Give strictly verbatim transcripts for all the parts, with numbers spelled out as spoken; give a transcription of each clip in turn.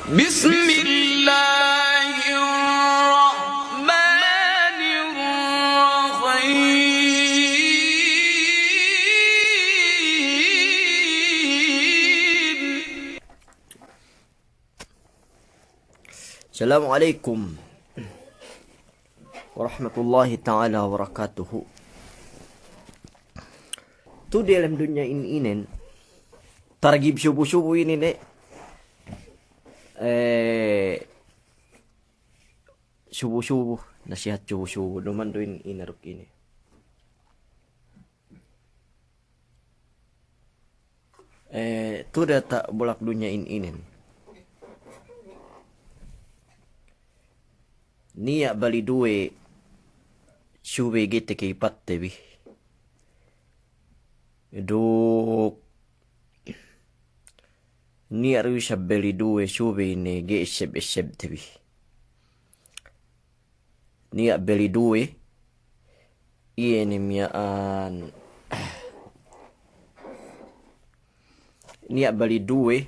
بسم الله الرحمن الرحيم. Assalamu alaikum warahmatullahi ta'ala wabarakatuhu. Tu'u diyalem dunya in-, inin, targib subu-subu inin, e. E, subu-subu, nasihat subu-subu, duma'in du in-, inin duk inin. E, tu'u diyata' bulak dunya in-, inin. Niya' bali duwe subey ga'i takaypatte bi. Duk niya' du isab bali duwe subey ne ga'i esseb-essebte bi. Niya' bali duwe, iye ne miya'an, niya' bali duwe,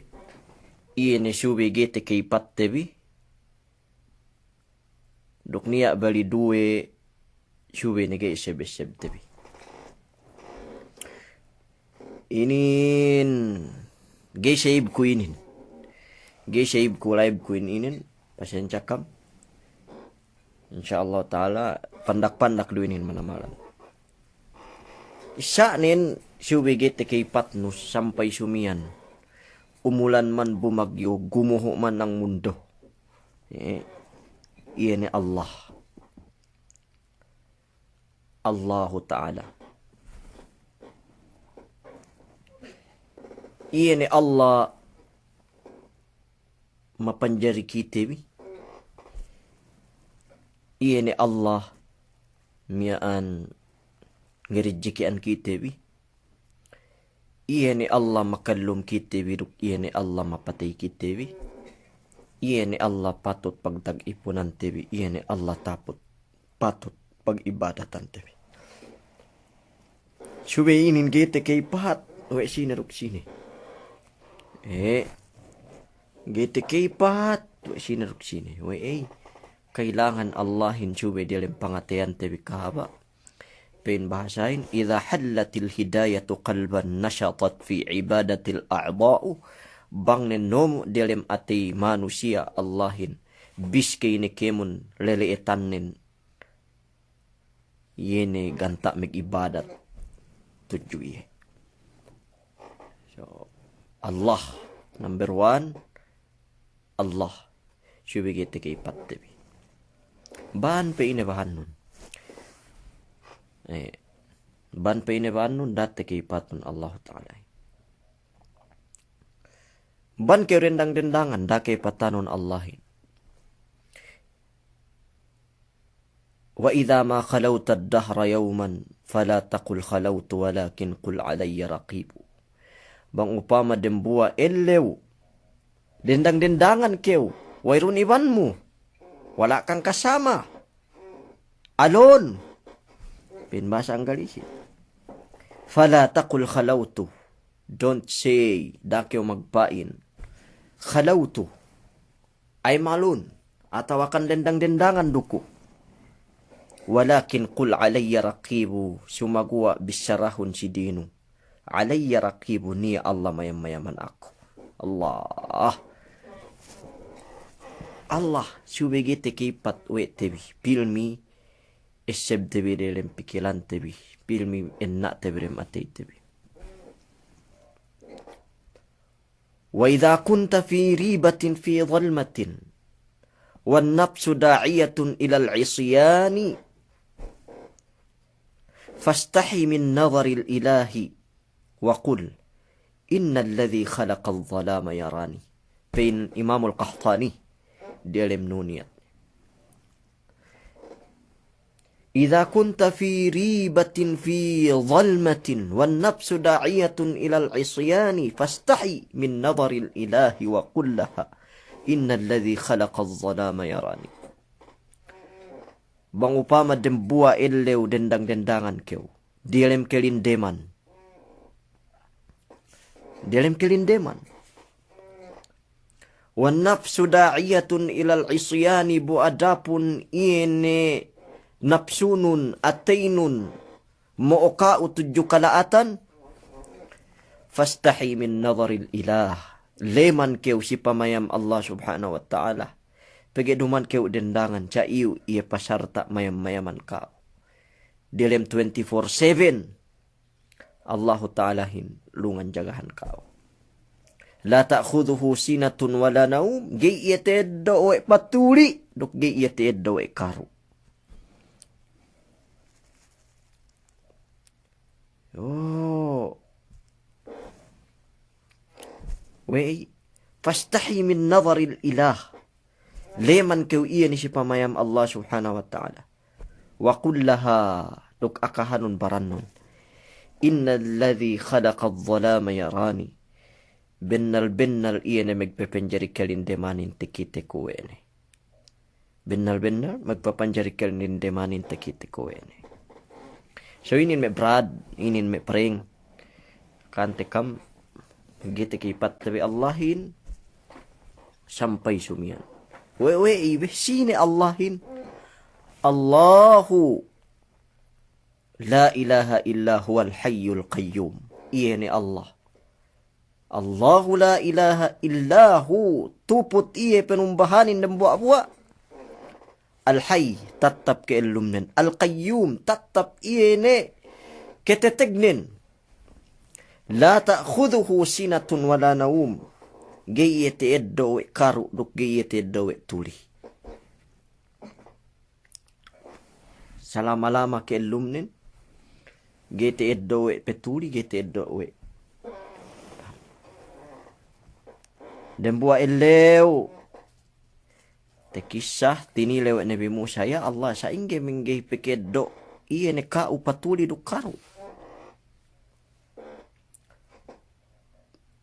iye ne subey ga'i takaypatte bi. Duk niya' bali duwe, subey ne ga'i esseb-essebte bi. Inin ga'i sa'ibku inin. Ga'i sa'ibku live ku in-, inin. Pasensya kam. Insya Allah ta'ala, pandak-pandak du inin manamalan. Isa'nen subey ga'i takaypatnu sampay sumiyan. Umulan man bumagyu, gumuhu' man ang mundo. E, iye ne Allah. Allahu ta'ala. Iye ne Allah mapanjari kite bi. Iye ne Allah miya'an ngarejeki'an kite bi. Iye ne Allah makallum kite bi duk iye ne Allah mapatey kite bi. Iye ne Allah patut pagtag-ipunante bi. Iye ne Allah taput, patut pag'ibadatante bi. Subey inin ga'i takaypat we' sine duk sine. E, ga'i takaypat we' sine duk sine. We' ey, kailangan Allahin subey diyalem pangateyante bi kahaba'. Pa'in bahasahin, إذا حلت الهداية قلبا نشطت في عبادة الأعضاء. Bang ne nomu' diyalem atey manusiya' Allahin, biskey ne kēmon lele'etannen, iye ne ganta' mag'ibadat tudju iye. So, Allah number one, Allah. Subey ga'i takaypatte bi. Bang pe ine bahannun. E, bang pe ine bahannun, da'a takaypatun Allahu ta'ala. Bang kew dendang-dendangan, da'a kaypatanun Allahin. وإذا ما خلوت الدهر يوما فلا تقل خلوت ولكن قل علي رقيب. Bang upama dembuwa' ellew dendang-dendangan kew, wayruun ibanmu, wala' kang kasama, alone, pa'in bahasa Anggalisin. فلا تقل خلوت. Don't say, da'a kew magpa'in, خلوت, I'm alone, atawakan dendang-dendangan du ku. ولكن قل علي رقيب, sumaguwa' bissarahun si dinu, علي رقيب, niya' Allah mayam-mayaman aku. Allah. Allah, subey ga'i takaypat we' te bi, pilmi essebte bi diyalem pikilante bi, pilmi enna'te bi diyalem ateyte bi. وإذا كنت في ريبة في ظلمة والنفس داعية إلى العصيان فاستح من نظر الإله وقل إن الذي خلق الظلام يراني. Pa'in Imamul Qahtani diyalem Nuniyat. إذا كنت في ريبة في ظلمة والنفس داعية إلى العصيان فاستح من نظر الإله وقل لها إن الذي خلق الظلام يراني. Bang upama dembuwa' ellew dendang-dendangan kew, diyalem kalindeman, diyalem kalindeman, Wan nafsu da'iyatun ilal isyani, bu adapun iye ne napsunun, ateynun, mo'o ka'u tudju kala'atan, fastahi min nadharil ilah. Leman kew si pamayam Allah Subhanahu wa Ta'ala. Pegge' duma'in kew dendangan, sa' iyu iye pasarta' mayam-mayaman ka'u. Diyalem twenty-four seven, Allahu Ta'alahin lungan jagahan ka'u. La ta'khudhuhu sinatun wa la nawm, ga'i iye ta'eddo' we' patuli, duk ga'i iye ta'eddo' we' karu'. Oh. We'ey, fastahi min nadharil ilah. Leman kew iye ne si pamayam Allah Subhanahu wa Ta'ala. Wa qul laha, duk akahanun barannun. Innalladhi khalaqadh dhalama yarani. Bennal-bennal iye ne magpapanjari kalindemanin takiteku we' ne. Bennal-bennal magpapanjari kalindemanin takiteku we' ne. So inin me' brad, inin me' preng. Kante kam, ga'i te ka'ipatte bi Allahin, sampay sumiyan. We', we' ibe, sine Allahin? Allahu la ilaha illa huwal hayyul qayyum. Iye ne Allah. Allahu la ilaha illa hu, tuput iye panumbahanin dambuwa'-buwa'. Al-Hayy, tattap ka'ellumnen. Al-Qayyum, tattap iye ne katetegnen. La ta'khudhuhu sinatun wa la nawm. Ga'i iye ta'eddo' we' karu' duk ga'i iye ta'eddo' we' tuli. Salama-lama ka'ellumnen, ga'i ta'eddo' we' patuli, ga'i ta'eddo' we'. Dambuwa' ellew takissa, tinilew we' Nabi Musa, ya Allah, sa'ingge mangga'i paka'eddo' iye ne ka'u patuli duk karu'.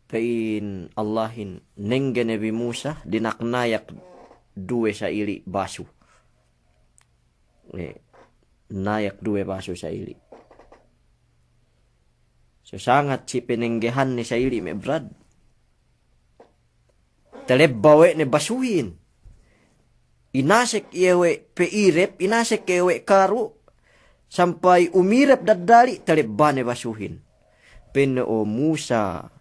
Pa'in Allahin, nengge Nabi Musa, dina'ak nayak duwe sa'ili' basu. Eh, nayak duwe basu sa'ili'. So sangat si panenggehanne sa'ili' me' brad. Talebba we' ne basuhin. Inasek iye we' pa'irep, inasek iye we' karu', sampay umirep daddali', talebba ne basuhin. Pa'inne, o Musa,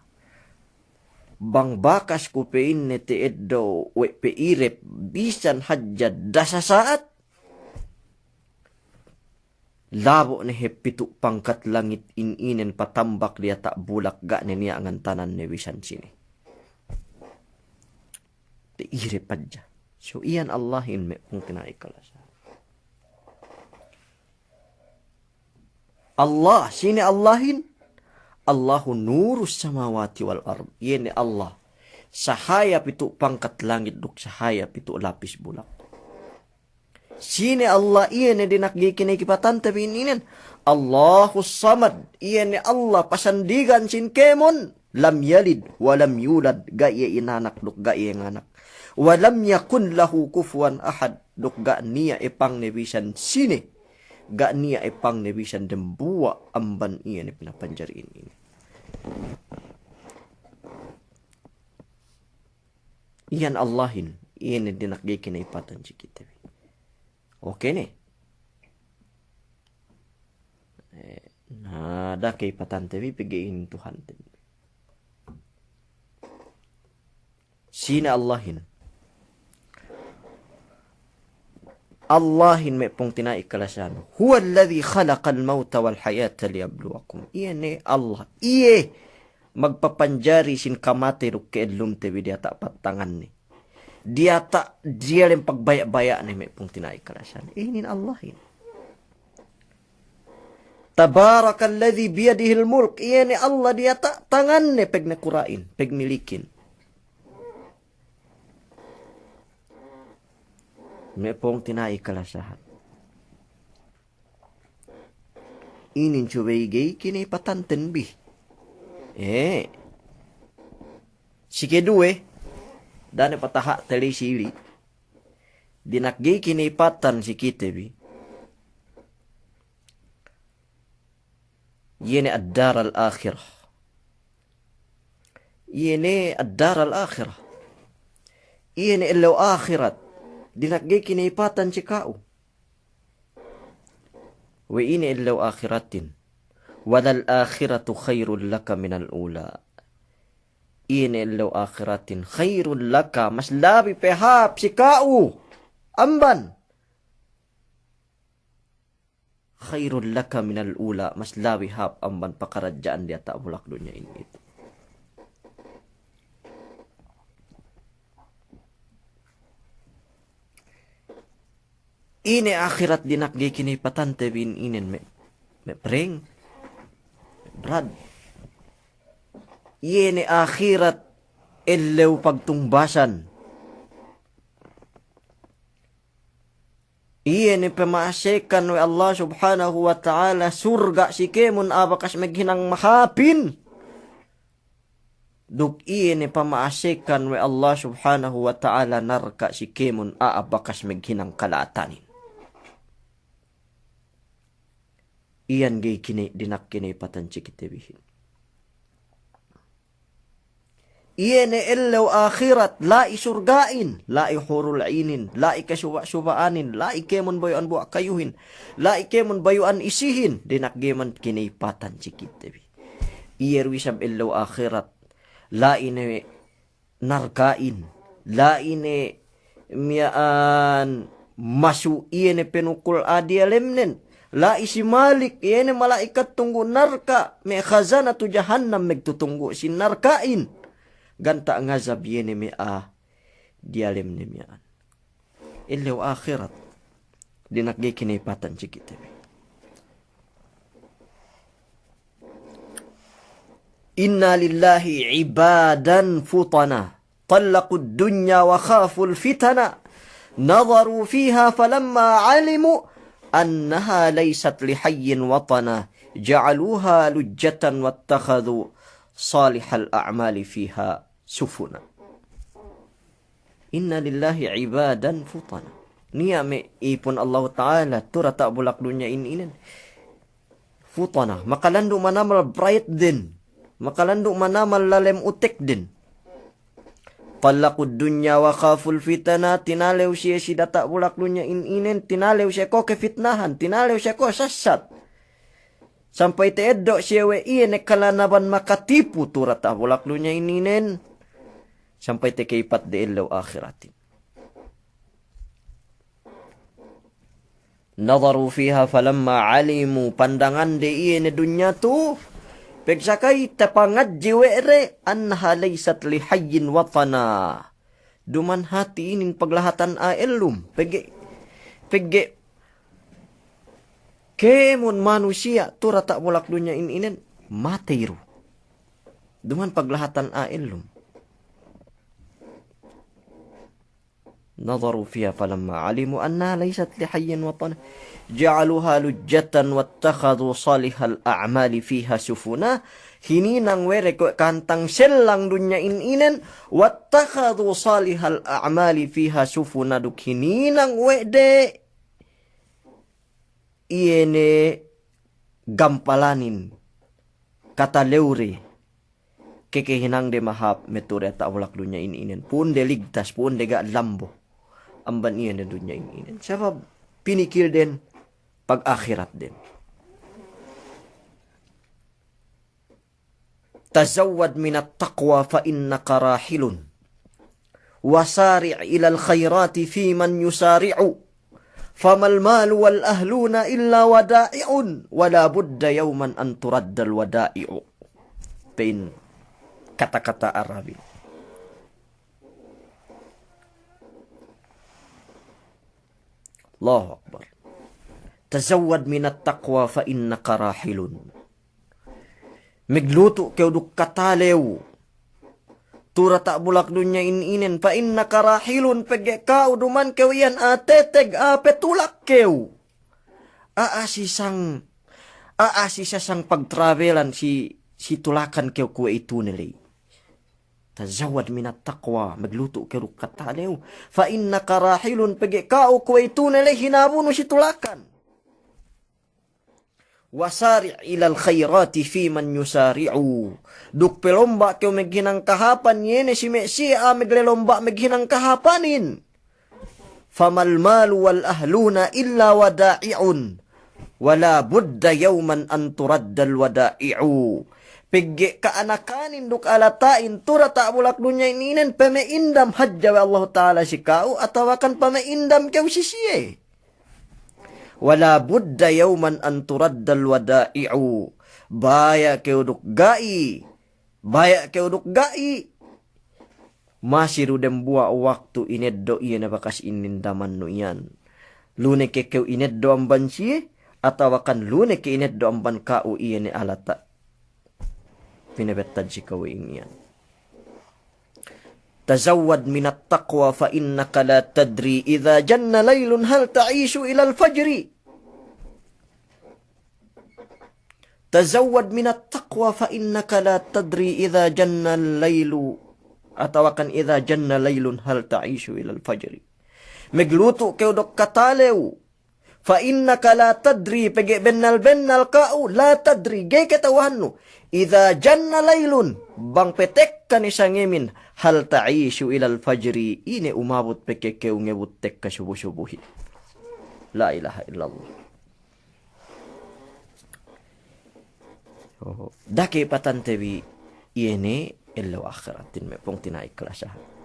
bang bakas ku, pa'inne, ta'eddo' we' pa'irep bisan hadja dasasa'at, labo' ne hep pitu' pangkat langit in inen patambak diyata' bulak, ga' ne niya' ngantanan ne bisan sine. Ta'irep hadja. So iyan Allahin me' pungtina'i kalasahan. Allah, sine Allahin? Allahu nurus samawati wal ard. Iye ne Allah sahaya pitu' pangkat langit duk sahaya pitu' lapis bulak. Sine Allah iye ne dina'ak ga'i kina'ikipatante bi in inen? Allahus Samad, iye ne Allah pasandigan sin kēmon, lam yalid wa lam yulad, ga' iye inanak duk ga' iye nganak. Wa lam yakun lahu kufuwan ahad, duk ga' niya' epangne bisan sine, ga' niya' epangne bisan dambuwa' amban iye ne pinapanjari in inen. Iyan Allahin, iye ne dina'ak ga'i kina'ipatan si kite bi. Oke ne? Eh, na, da'a ka'ipatante bi pegge' inin Tuhante bi. Sine Allahin? Allahin me' pungtina'i kalasahan. Huwalladhi khalaqal mawta wal hayata liyabluwakum. Iye ne Allah. Iye magpapanjari sin kamatey duk ka'ellumte bi diyata' pattanganne. Diyata' diyalem pagbaya'-baya'ne me' pungtina'i kalasahan. Inin Allahin. Tabarakalladhi biyadihil mulk. Iye ne Allah diyata' tanganne pagnakura'in, pagmilikin. Me' pungtina'i kalasahan. Inin subey ga'i kina'ipatanten bi. Eh. Si keduwe, da'a ne pataha'te ley si ili'. Dina'ak ga'i kina'ipatan si kite bi. Iye ne ad-daral akhirah. Iye ne ad-daral akhirah. Iye ne ellew ahirat, dina'ak ga'i kina'ipatan si ka'u. We' ine ellew ahiratin? "Walal akhiratu khairul laka minal ula." Iye ne ellew ahiratin khairul laka, mas labi pe hāp si ka'u amban. Khairul laka minal ula, mas labi hāp amban pakaradja'an diyata' bulak dunya inin. Ine ahirat dina'ak ga'i kina'ipatante bi inin me', me' preng, me' brad. Iye ne ahirat ellew pagtungbasan. Iye ne pama'asekan we' Allah Subhanahu wa Ta'ala surga' si kēmon a'a bakas maghinang mahāpin. Duk iye ne pama'asekan we' Allah Subhanahu wa Ta'ala narka' si kēmon a'a bakas maghinang kala'atanin. Iyan ga'i kine-, dina'ak kina'ipatan si kite bihin. Iye ne ellew ahirat, la'i surga'in, la'i hurul 'inin, la'i kasuba'-suba'anin, la'i kēmon bayu'an buwa' kayuhin, la'i kēmon bayu'an isihin, dina'ak ga'i man kina'ipatan si kite bi. Iye du isab ellew ahirat, la'i ne narka'in, la'i ne miya'an masu' iye ne penukul a'a diyalemnen, la'i si Malik, iye ne mala'ikat tunggu' narka', me' khazanatu jahannam magtutunggu' si narka'in. Ganta' ngazab iye ne me' a'a diyalemne miya'an. Ellew ahirat, dina'ak ga'i kina'ipatan si kite bi. إن لله عبادا فطنا طلقوا الدنيا وخافوا الفتنا نظروا فيها فلما علموا أنها ليست لحي وطنا جعلوها لجة واتخذوا صالح الأعمال فيها سفنا. إن لله عبادا فطنا. Niya' me' ipun Allahu Ta'ala tu'u diyata' bulak dunya inin. Futana, makalandu' manamal bright den, makalandu' manamal lalem utek den. طلقوا الدنيا وخافوا الفتنا, tinalew siye si diyata' bulak dunya inin, tinalew siye ko' kefitnahan, tinalew siye ko' sassat. Sampay ta'eddo' siye we' iye ne kalanaban makatipu tu'u diyata' bulak dunya inin, sampay taka'ipatde ellew ahiratin. نظروا فيها فلما علموا, pandangande iye ne dunya tu, pegsakay tapangadji' we' de, أنها ليست لحي وطنا. Duma'in hāti inin paglahatan a'a ellum, pegge', pegge' kēmon manusiya' tu'u diyata' bulak dunya inin, matey du. Duma'in paglahatan a'a ellum. نظروا فيها فلما علموا أنها ليست لحي وطنا جعلوها لجة واتخذوا صالح الأعمال فيها سفنا. Hininang we' de kuwe' kantang sellang dunya inin, واتخذوا صالح الأعمال فيها سفنا, duk hininang we' de iye ne gampalanin katalew de, kekehinangde mahāp me' tu'u diyata' bulak dunya inin. Pu'unde ligtas, pu'unde ga' lambo amban iye ne dunya inin. Sabab pinikilden pag-ahiratden. تزود من التقوى فإنك راحل وسارع إلى الخيرات فيمن يسارع فما المال والأهلون إلا ودائع ولا بد يوما أن ترد الودائع. Pa'in kata-kata Arabin. Allahu Akbar. تزود من التقوى فإنك راحل. Maglutu' kew duk katalew tu'u diyata' bulak dunya inin, فإنك راحل, pegge' ka'u duma'in kew iyan a'a teteg, a'a petulak kew. A'a sisang, a'a sisasang pagtravelan si, si tulakan kew kuwe'itu ne ley. تزود من التقوى, maglutu' kew duk katalew. فإنك راحل, pegge' ka'u kuwe'itu ne ley hinabunu si tulakan. Wasari' ilal khayrati fiman yusari'u. Duk pelomba' kew maghinang kahapan, iye ne si me' siye a'a maglelomba' maghinang kahapanin. Famal malu wal ahluna illa wada'i'un. Wala budda yawman an turaddal wada'i'u. Pegge' ka'anakanin duk alata'in tu'u diyata' bulak dunya inin, pama'indam hadja we' Allahu Ta'ala si ka'u, atawakan pama'indam kew si siye. Wala budda yawman an turaddal wada'i'u. Baya' kew duk ga'i. Baya' kew duk ga'i. Masi du dembuwa' waktu ineddo' iye ne bakas inindamannu iyan. Lu ne ke kew ineddo' amban siye, atawakan lu ne ke ineddo' amban ka'u iye ne alata'. Pinabettad si ka'u iyan. Tazawwad minat taqwa fa innaka la tadri idha janna laylun hal ta'ishu ilal fajri. Tazawwad minat taqwa fa innaka la tadri idha janna laylu, atawakan idha janna laylun hal ta'ishu ilal fajri. Maglutu' kew duk katalew. Fa innaka la tadri, pegge' bennal-bennal ka'u, la tadri, ga'i kata'uhannu. Idha janna laylun, bang pe tekka ne sangemin, hal ta'ishu ilal fajri, ine umabut pe ke kew ngebut tekka subu-subuhin. La ilaha illallah. Oh, da'a ke patante bi iye ne ellew ahiratin me' pungtina'i kalasahan.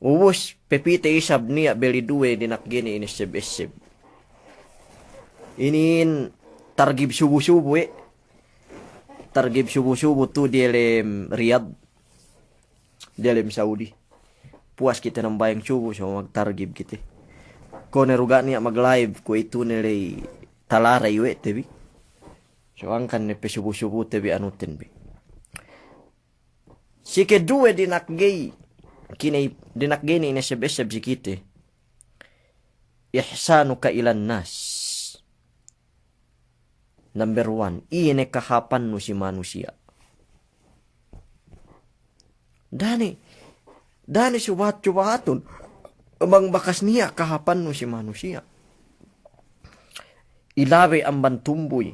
Ubus, pepite isab niya' beli duwe dina'ak ga'i ne inesseb-esseb. Inin targib subu-subu, eh. Targib subu-subu tu diyalem Riyadh. Diyalem Saudi. Puwas kite nambahayang subu, so magtargib kite. Kone du ga' niya' maglive kuwe'itu ne ley talaray we' te bi. So hangkan ne pe subu-subu te bi anuten bi. Si keduwe dina'ak ga'i, kine, dina'ak ga'i ne inesseb-esseb si kite. Ihsanuka ilan nas. Number one, iye ne kahapannu si manusiya'. Da'a ne, da'a ne subahat-subahatun bang bakas niya' kahapannu si manusiya'. Ilabe amban tumbuy.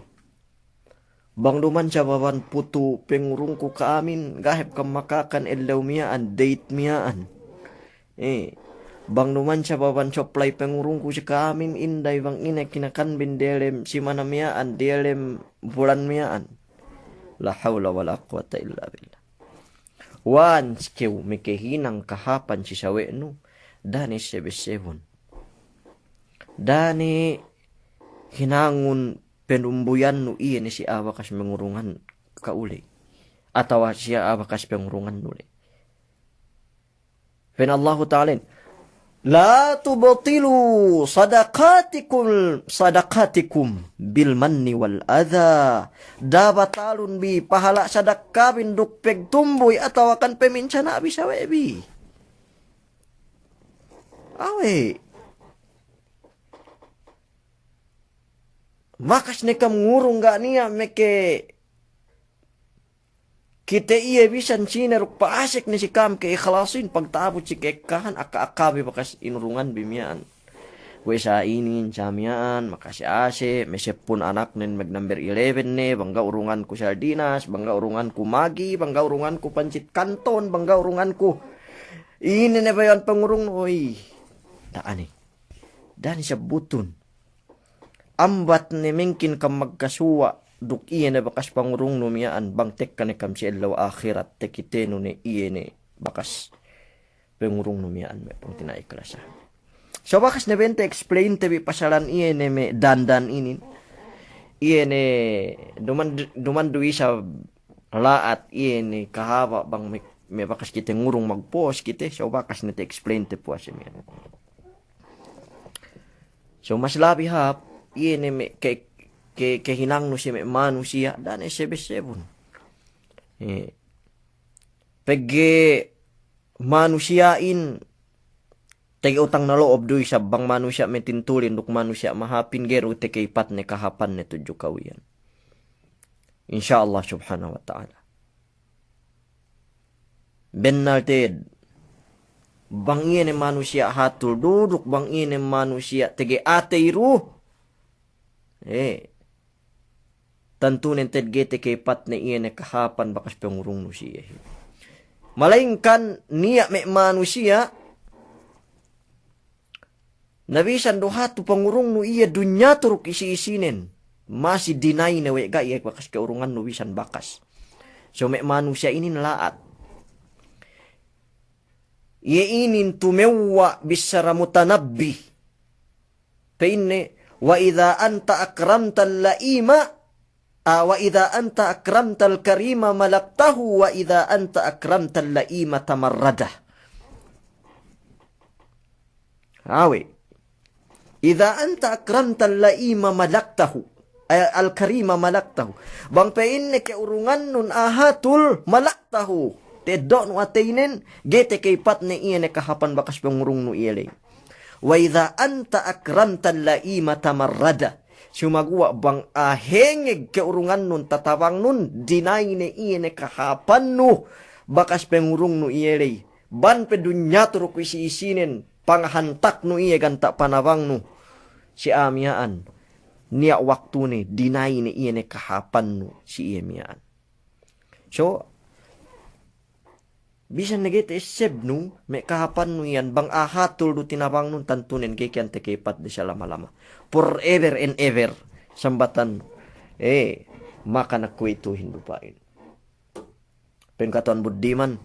Bang duma'in sababan putu' pangurungku ka'amin, ga' hep kam makakan ellew miya'an, date miya'an. Eh, bang duma'in sababan supply pangurungku si ka'amin, inday bang ine kinakanbin diyalem simana miya'an, diyalem bulan miya'an. La hawla wala quwwata illa billah. Once kew makahinang kahapan si sawe'nu, da'a ne esseb-essebun. Da'a ne hinangun panumbuyannu iye ne si a'a bakas mangurungan ka'u ley. Atawa si a'a bakas pangurungannu ley. Pa'in Allahu Ta'alahin, "La tubtilu sadaqatikum, sadaqatikum bil manni wal adha." Da'a batalun bi pahala' sadakkabin duk pagtumbuy atawakan paminsana' bi sawe' bi. Awe'. Bakas ne kam ngurung ga' niya' meke kite iye bisan sine duk pa'asek ne si ka'am ka'ikhlasin pagta'abut si ka'ekkahan aka-aka bi bakas inurungan bi miya'an. We' sa inin sa miya'an, makase-ase, me' seppun anaknen mag number eleven ne, bang ga' urunganku sardinas, bang ga' urunganku Maggi, bang ga' urunganku pansit kanton, bang ga' urunganku ine ne bayu'an pangurungnu, oy. Da'a ne. Da'a ne sabbutun. Ambat ne mengkin kam magkasuwa' duk iye ne bakas pangurungnu miya'an bang tekka ne kam si ellew ahirat takitenu ne iye ne bakas pangurungnu miya'an me' pungtina'i kalasahan. So bakas ne bente explain te bi pasalan iye ne me' dandan inin. Iye ne duman, duman du isab la'at iye ne kahaba' bang me', me' bakas kite ngurung magpuwas kite, so bakas ne te explain te puwas miya'an. So mas labi hāp, iye ne me' ke, ke, kehinangnu si me' manusiya', da'a ne esseb-essebun. Eh, pegge' manusiya'in, tege utang na lo'ob du isab bang manusiya' matintulin duk manusiya' mahāpin, ga'i du takaipat ne kahapanne tudju ka'u iyan. Insya Allah subhanahu wa ta'ala. Bennal te'ed. Bang iye ne manusiya' hatul duduk, bang iye ne manusiya' tege atey du. Eh. Tantunen te'ed ga'i tekeypatne iye ne kahāpan bakas pangurungnu si iyehin. Malayingkan niya' me' manusiya', na bisan du hatu pangurungnu iye dunya turuk isi-isinen, masi dinayne we' ga' iye bakas keurungannu bisan bakas. So me' manusiya' inin la'at. Iye inin tumewwa' bissara Mutanabbi. Pa'inne, "Wa idha anta akramtal la'ima, ah, wa idha anta akramtal karima malaktahu, wa idha anta akramtal la'ima tamarradah." Awe'. "Idha anta akramtal la'ima malaktahu." Ay, al-karima malaktahu. Bang pa'inne keurungannun ahatul malaktahu. Teddo'nu ateynen, ga'i tekeypatne iye ne kahāpan bakas pangurungnu iye ley. "Wa idha anta akramtal la'ima tamarrada." Sumaguwa' bang ahengeg keurungannun tatabangnun, dinayne iye ne kahāpannu bakas pangurungnu iye ley. Bang pe dunya turuk isi-isinen, pangahantaknu iye ganta' panabangnu. Si a'a miya'an, niya' waktune, dinayne iye ne kahāpannu si iye miya'an. So, bisan ne ga'i ta'essebnu me' kahāpannu iyan, bang ahatul du tinabangnun, tantunen ga'i ke iyan tekeypatde salama-lama. Forever and ever, sambatan, eh, maka na kuwe'ituhin du pa'in. Pa'in kata'uhan buddiman,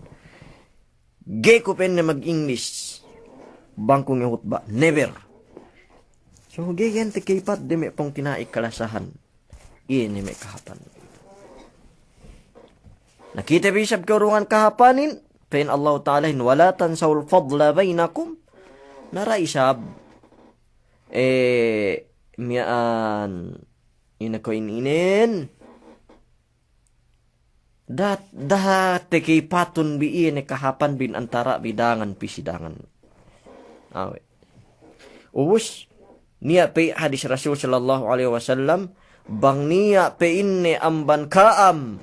"Ga'i ku," pa'inne, "mag-English bang ku ngehutba', never." So, ga'i iyan tekeypatde me' pungtina'i kalasahan. Iye ne me' kahāpan. Na kite bi isab keurungan kahāpanin, pa'in Allahu Ta'alahin, "Wa la tansawul fadla baynakum." Na da'a isab, eh, miya'an, ine ko' ininen, da'a, da'a tekeypatun bi iye ne kahāpanbin antara' bi dangan pī si dangan. Awe'. Ubus, niya' pe hadis Rasul sallallahu alaihi wasallam, bang niya' pa'inne amban ka'am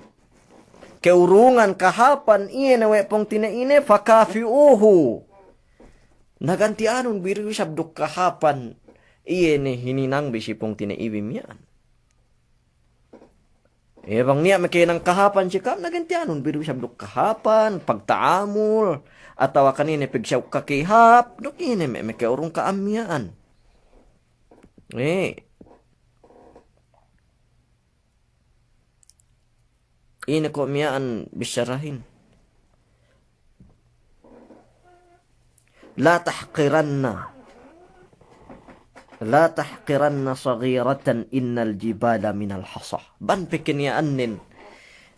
keurungan kahāpan iye ne we' pungtina'ine, fakafi'uhu. Na ganti'anun bi du isab duk kahāpan iye ne hininang bi si pungtina'i bi miya'an. Eh, bang niya' me' kehinang kahāpan si ka'am, na ganti'anun bi du isab duk kahāpan, pagta'amul, atawa kan ine, pegsaw kakihāp, duk ine me', me' keurung ka'am miya'an. Eh. Ine ko' miya'an bissarahin. La tahqiranna, la tahqiranna saghiratan innal jibala minal hasa. Bang pe keniya'annen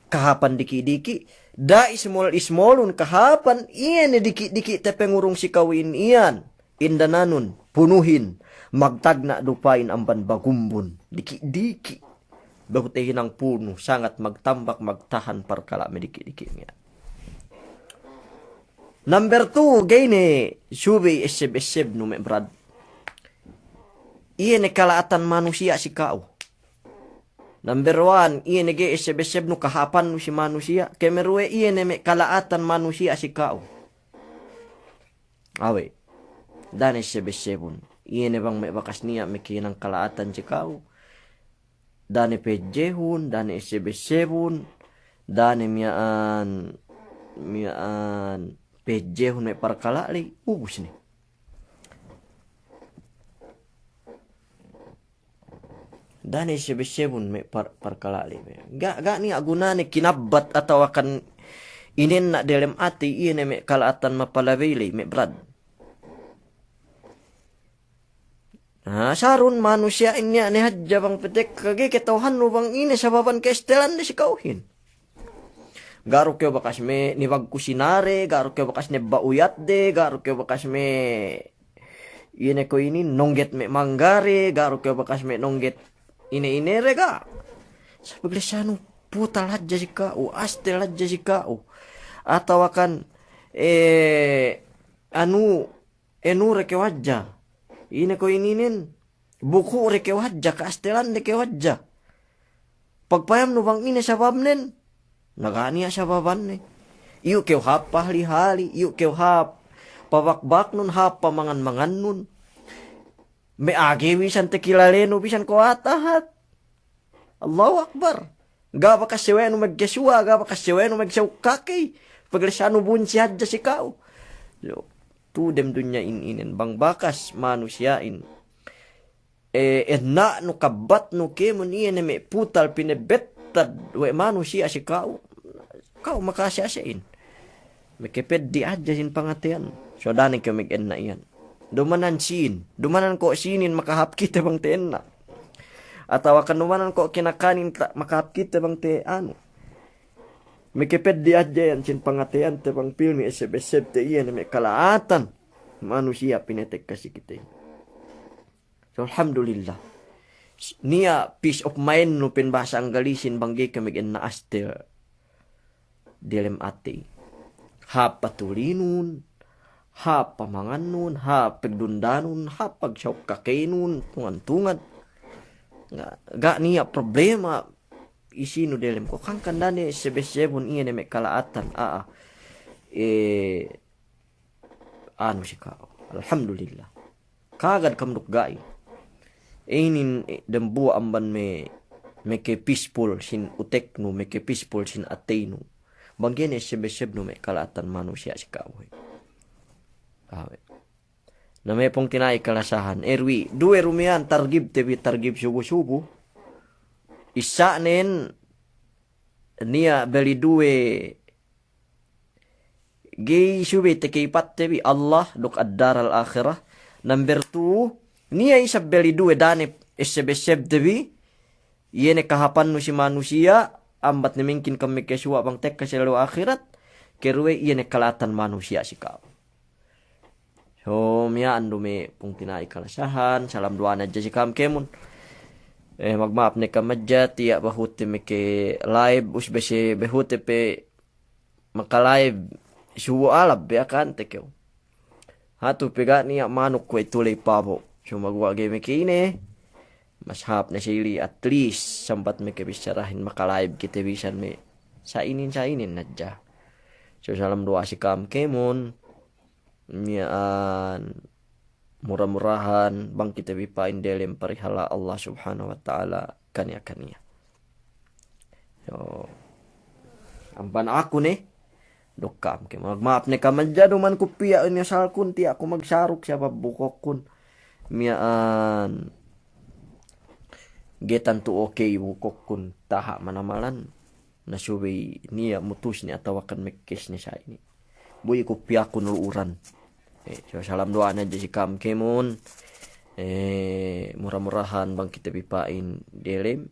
kahāpan diki'-diki', da'a ismol-ismolun kahāpan iye ne diki'-diki' tapangurung si ka'uhin iyan. Indananun, punuhin, magtagna' du pa'in amban bagumbun, diki'-diki'. Behu tahinang punu, sangat magtambak, magtahan parkala' me' diki'-diki' miya'an. Number two, ga'i ne subey esseb-essebnu me' brad. Iye ne kala'atan manusiya' si ka'u. Number one, iye ne ga'i esseb-essebnu kahāpannu si manusiya'. Kemeruwe, iye ne me' kala'atan manusiya' si ka'u. Awe'. Da'a ne esseb-essebun. Iye ne bang me' bakas niya' me' kehinang kala'atan si ka'u. Da'a ne pejehun, da'a ne esseb-essebun, da'a ne miya'an, miya'an pejehun me' parkala' ley, ubus ne. Da'a ne esseb-essebun me' par-, parkala' ley. Ga', ga' niya' gunane kinabbat atawa kan inenna' delem atey iye ne me' kala'atan mapalabey ley me' brad. Na, sarun manusiya'in niya' ne hadja bang petek, ga'i kata'uhannu bang ine sababan ka'astelande si ka'uhin. Ga' du kew bakas me' nibagku sinare, ga' du kew bakas nebba' uyatde, ga' du kew bakas me' ine ko' inin, nongget me' manggare, ga' du kew bakas me' nongget ine-inere, ga'. Sabab lesanu putal hadja si ka'u, astel hadja si ka'u. Atawa kan, eh, anu, enure kew hadja. Ine ko' ininen, buku'de kew hadja, ka'astelande kew hadja. Pagpayamnu bang ine sababnen, na ga' niya' sababanne. Iyu' kew hāp pahali-hali, iyu' kew hāp pabakbaknun, hāp pamangan-mangannun. Me' age bisan takilalenu, bisan ko' ahat-ahat. Allahu Akbar. Ga' bakas sewenu magkasuwa', ga' bakas sewenu magsawuk kakey. Paglasanu bunsi hadja si ka'u. Yo, tu dem dunya in inen, bang bakas manusiya'in e, enna'nu, kabbatnu kēmon iye ne me' putal pinebettad we' manusiya' si ka'u, ka'u maka'ase'-ase'in. Makapeddi' hadja sin pangateyan. So danen kew magenna' iyan. Dumanan sīn, dumanan ko' sīnin makahāp kite bang ta'enna'. Atawa kan dumanan ko' kinakanin ta-, makahāp kite bang ta'anu. Makapeddi' hadja iyan sin pangateyante bang pilmi esseb-essebte iye ne me' kala'atan manusiya' pinetekka si kite. So, alhamdulillah. Niya' peace of mind nu pa'in bahasa Anggalisin bang ga'i kew magenna' astel delem atey. Hāp patulinun, hāp pamangannun, hāp pagdundanun, hāp pagsawuk kakeynun, tungan-tungan. Ga', ga' niya' problema isinu delem ko'. Hangkan da'a ne esseb-essebun iye ne me' kala'atan, a'a. E, anu si ka'u. Alhamdulillah. Kagad kam duk ga'i. Inin, e, dambuwa' amban me', meke peaceful sin uteknu, meke peaceful sin ateynu. Bang ga'i ne esseb-essebnu me' kala'atan manusiya' si ka'u. Awe'. Na me' pungtina'i kalasahan. Erwi, duwe du miya'an targibte bi, targib subu-subu. Isa'nen niya' beli duwe ga'i subey takeypatte bi Allah duk ad-daral akhirah. Number two, niya' isab beli duwe da'a ne esseb-essebte bi, iye ne kahāpannu si manusiya', ambat ne mingkin kam makasuwa' bang tekka si ellew ahirat, keruwe iye ne kala'atan manusiya' si ka'u. So, miya'an du me' pungtina'i kalasahan, salam duwa'a ne hadja si ka'am kēmon. E, magma'ap ne ka'am hadja, tiya' bahute meke live, us bese bahute pe maka-live subu alab be akante kew. Hatu pe ga' niya' manuk kuwe' tuley pabo'. So maguwa' ga'i meke ine. Mas hāp ne sili at least sambat meke bissarahin maka-live kite bisan me'. Sa'inin, sa'inin hadja. So salam duwa'a si ka'am kēmon. Miya'an. Mura-murahan bang kite bi pa'in delem parihala' Allah Subhanahu wa Ta'ala kaniya-kaniya. So, amban aku ne, duk ka'am ke. Magma'ap ne ka'am hadja du man ku piya' ini asalkun tiya' ku magsaruk sabab bu kokkun. Miya'an ga'i tantu okey bu kokkun taha' manamalan. Na subey niya' mutus ne atawa kan mekkes ne sa' inin. Bu iku piyakun lu'uran. E, so salam duwa'a ne hadja si ka'am kēmon. E, mura-murahan bang kite bi pa'in delem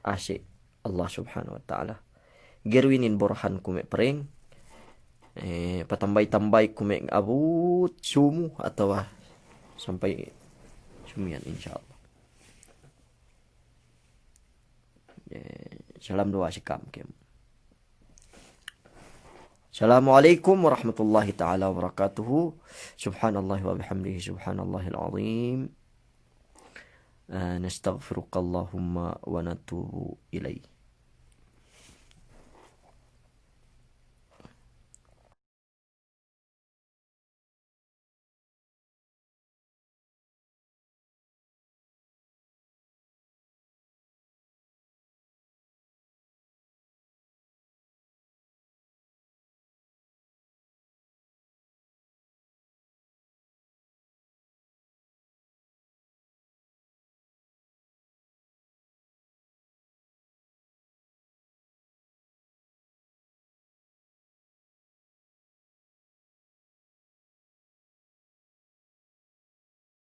ase' Allah Subhanahu wa Ta'ala. Ga'i du inin borahan ku me' prank. E, patambay-tambay ku me' abut sumu atawa sampay sumiyan, insya Allah. E, salam duwa'a si ka'am kēmon. Assalamu alaikum warahmatullahi ta'ala wabarakatuh. Subhanallahi wa bihamdihi, subhanallahil azim. E, nastaghfiruka Allahumma wa natubu ilaik.